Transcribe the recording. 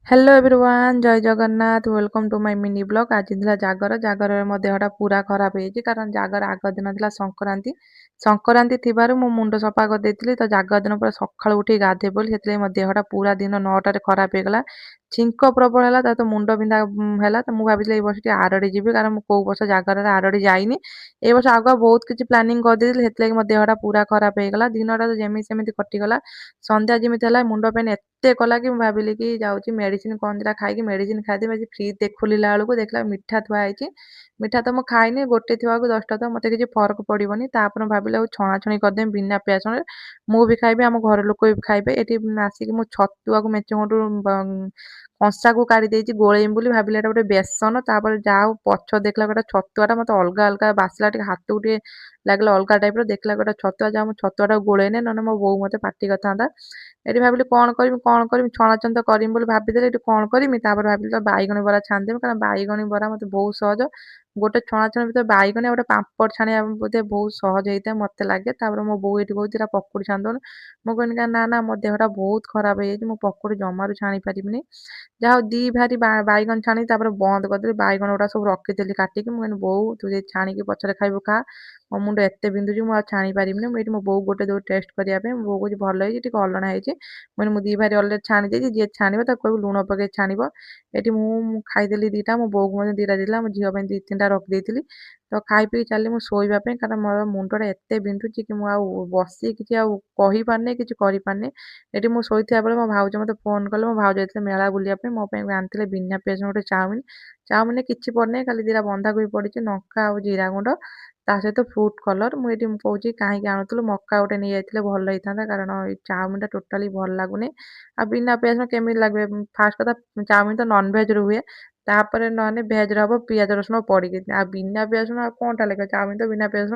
Hello everyone, Jay Jagannath. Welcome to my mini vlog. ଆଜି ଥିଲା ଜାଗର। ଜାଗରରେ ମୋ ଦେହଟା ପୁରା ଖରାପ ହେଇଯାଇଛି, କାରଣ ଜାଗର ଆଗ ଦିନ ଥିଲା ସଂକ୍ରାନ୍ତି। ସଂକ୍ରାନ୍ତି ଥିବାରୁ ମୁଁ ମୁଣ୍ଡ ସଫା କରିଦେଇଥିଲି, ତ ଜାଗର ଦିନ ପୁରା ସକାଳୁ ଉଠି ଗାଧୋଇ ପଡ଼ିଲି। ସେଥିଲାଗି ମୋ ଦେହଟା ପୁରା ଦିନ 9ଟାରେ ଖରାପ ହେଇଗଲା। ଛିଙ୍କ ପ୍ରବଳ ହେଲା, ତା ତ ମୁଣ୍ଡ ବିନ୍ଧା ହେଲା। ତ ମୁଁ ଭାବିଥିଲି ଏଇ ବର୍ଷ ଟିକେ ଆରଡ଼ି ଯିବି, କାରଣ ମୁଁ କେଉଁ ବର୍ଷ ଜାଗରରେ ଆରଡ଼ି ଯାଇନି। ଏଇ ବର୍ଷ ଆଗୁଆ ବହୁତ କିଛି ପ୍ଲାନିଂ କରିଦେଇଥିଲି, ସେଥିଲାଗି ମୋ ଦେହଟା ପୁରା ଖରାପ ହେଇଗଲା। ଦିନଟା ତ ଯେମିତି ସେମିତି କଟିଗଲା। ସନ୍ଧ୍ୟା ଯେମିତି ହେଲା, ମୁଣ୍ଡ ପେନ୍ ଏତେ କଲା କି ମୁଁ ଭାବିଲି କି ଯାଉଛି ମେଡ଼ିସିନ କ'ଣ ଦିଟା ଖାଇକି ମେଡ଼ିସିନ ଖାଇଦେବି। ଆଜି ଫ୍ରିଜ୍ ଖୋଲିଲା ବେଳକୁ ଦେଖିଲା ମିଠା ଥୁଆ ହେଇଛି। ମିଠା ତ ମୁଁ ଖାଇନି, ଗୋଟେ ଥିବାକୁ 10ଟା ତ ମୋତେ କିଛି ଫରକ ପଡ଼ିବନି। ତାପରେ ମୁଁ ଭାବିଲି ଆଉ ଛଣାଛଣି କରିଦେବି ବିନା ପିଆଜ, ମୁଁ ବି ଖାଇବି, ଆମ ଘର ଲୋକ ବି ଖାଇବେ। ଏଠି ଆସିକି ମୁଁ ଛତୁଆକୁ ମେଞ୍ଚେ ଖଣ୍ଡୁ କଂସାକୁ କାଢ଼ି ଦେଇଛି ଗୋଳେଇବି ବୋଲି, ଭାବିଲି ଏଇଟା ଗୋଟେ ବେସନ। ତାପରେ ଯାହା ହଉ ପଛ ଦେଖିଲା ଗୋଟେ ଛତୁଆଟା ମୋତେ ଅଲଗା ଅଲଗା ବାସିଲା, ଟିକେ ହାତକୁ ଟିକେ ଲାଗିଲା ଅଲଗା ଟାଇପ୍ର। ଦେଖିଲା ଗୋଟେ ଛତୁଆ, ଯାହା ମୁଁ ଛତୁଆଟାକୁ ଗୋଳେଇନି, ନହେଲେ ମୋ ବୋଉ ମୋତେ ପାଟି କରିଥାନ୍ତା। ଏଠି ଭାବିଲି କ'ଣ କରିବି, କ'ଣ କରିବି, ଛଣାଛଣି ତ କରିବି ବୋଲି ଭାବିଥିଲି, ଏଠି କ'ଣ କରିବି? ତାପରେ ଭାବିଲି ତ ବାଇଗଣ ବରା ଛାଣିଦେବି, କାରଣ ବାଇଗଣ ବରା ମୋତେ ବହୁତ ସହଜ। ଗୋଟେ ଛଣାଛଣି ଭିତରେ ବାଇଗଣ ଆଉ ଗୋଟେ ପାମ୍ପଡ଼ ଛାଣିବା ବୋଧେ ବହୁତ ସହଜ ହେଇଥାଏ, ମୋତେ ଲାଗେ। ତାପରେ ମୋ ବୋଉ ଏଠି କହୁଛି ପକୁଡ଼ି ଛାଣିଦଉନୁ। ମୁଁ କହିଲି ନା ନା, ମୋ ଦେହଟା ବହୁତ ଖରାପ ହେଇଯାଇଛି, ମୁଁ ପକୁଡ଼ି ଜମାରୁ ଛାଣି ପାରିବିନି। ଯାହା ହଉ ଦୁଇ ଭାରି ବାଇଗଣ ଛାଣି ତାପରେ ବନ୍ଦ କରିଦେଲି। ବାଇଗଣ ଗୁଡ଼ା ସବୁ ରଖିଥିଲି କାଟିକି। ମୁଁ କହିଲି, ବୋଉ, ତୁ ଯଦି ଛାଣିକି ପଛରେ ଖାଇବୁ ଖା, ମୋ ମୁଣ୍ଡ ଏତେ ବିନ୍ଧୁଛି, ମୁଁ ଆଉ ଛାଣି ପାରିବିନି। ମୁଁ ଏଇଠି ମୋ ବୋଉ ଗୋଟେ ଦଉ ଟେଷ୍ଟ କରିବା ପାଇଁ। ମୋ ବୋଉ କହୁଛି ଭଲ ହେଇଛି, ଟିକେ ଅଲଣା ହେଇଛି। ମୁଁ କହିଲି, ମୁଁ ଦୁଇ ଭାରି ଅଲରେଡ଼ି ଛାଣି ଦେଇଛି, ଯିଏ ଛାଣିବ ତାକୁ କହିବୁ ଲୁଣ ପକେଇ ଛାଣିବ। ଏଠି ମୁଁ ଖାଇଦେଲି 2ଟା, ମୋ ବୋଉକୁ ମଧ୍ୟ 2ଟା ଦେଇଥିଲା, ମୋ ଝିଅ ପାଇଁ 2 3ଟା ରଖିଦେଇଥିଲି। ତ ଖାଇ ପିଇ ଚାଲି ମୁଁ ଶୋଇବା ପାଇଁ, କାରଣ ମୋର ମୁଣ୍ଡଟା ଏତେ ବିନ୍ଧୁଛି କି ମୁଁ ଆଉ ବସି କିଛି ଆଉ କହିପାରୁନି, କିଛି କରିପାରୁନି। ଏଠି ମୁଁ ଶୋଇଥିବା ବେଳେ ମୋ ଭାଉଜ ମୋତେ ଫୋନ୍ କଲେ। ମୋ ଭାଉଜ ଯାଇଥିଲେ ମେଳା ବୁଲିବା ପାଇଁ, ମୋ ପାଇଁ ଆଣିଥିଲେ ବିନା ପିଆଜ ଗୋଟେ ଚାଉମିନ। ଚାଉମିନରେ କିଛି ପଡ଼ିନାହିଁ, ଖାଲି 2ଟା ବନ୍ଧାକୋବି ପଡ଼ିଛି, ଲଙ୍କା ଆଉ ଜିରା ଗୁଣ୍ଡ, ତା ସହିତ ଫ୍ରୁଟ୍ କଲର୍। ମୁଁ ଏଠି ମୁଁ କହୁଛି, କାହିଁକି ଆଣୁଥିଲୁ, ମକା ଗୋଟେ ନେଇଯାଇଥିଲେ ଭଲ ହେଇଥାନ୍ତା, କାରଣ ଏଇ ଚାଉମିନଟା ଟୋଟାଲି ଭଲ ଲାଗୁନି। ଆଉ ବିନା ପିଆଜ କେମିତି ଲାଗିବ? ଫାଷ୍ଟ କଥା, ଚାଉମିନ ତ ନନଭେଜରେ ହୁଏ, ତାପରେ ନହେଲେ ଭେଜରେ ହେବ ପିଆଜ ରସୁଣ ପଡ଼ିକି। ଆଉ ବିନା ପିଆଜ ରସୁଣ ଆଉ କ'ଣଟା ଲାଗିବ? ଚାଉମିନ ତ ବିନା ପିଆଜ ରସୁଣ।